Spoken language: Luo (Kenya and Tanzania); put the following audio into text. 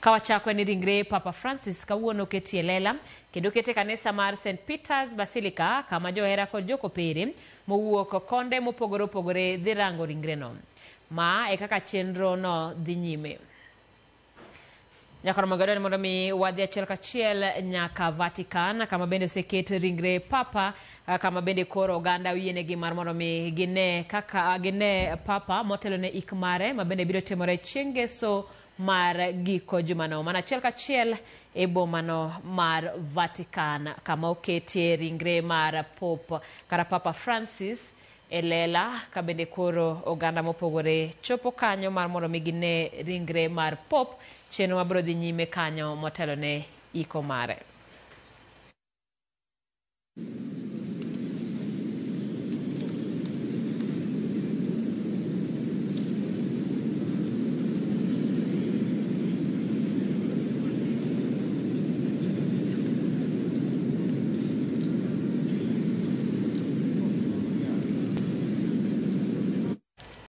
Ka wachako en ni ringre Papa Francis kawuono oketie lela kendo okete e kanisa mar St Peter's Basilica kama johera kod jokopere mowuok konde mopogore opogore dhi rango ringreno. Ma e kaka chenro no dhi nyime. Nyakoro Magadoni mondo mi wadhi achiel kachiel nyaka Vatican kama bende oseket ringre Papa kama bende koro oganda oyienegi mar mondo mi gine kaka gine Papa motelo ne ik mare ma bende biro timore chieng' ngeso mar giko jumano mana achiel kachiel e bomano mar Vatican kama oketie ringre mar Pope kata Papa Francis e lela ka bende koro oganda mopogore chopo kanyo mar mondo mi gine ringre mar Pope chenro mabiro dhi nyime kanyo motelo ne iko mare.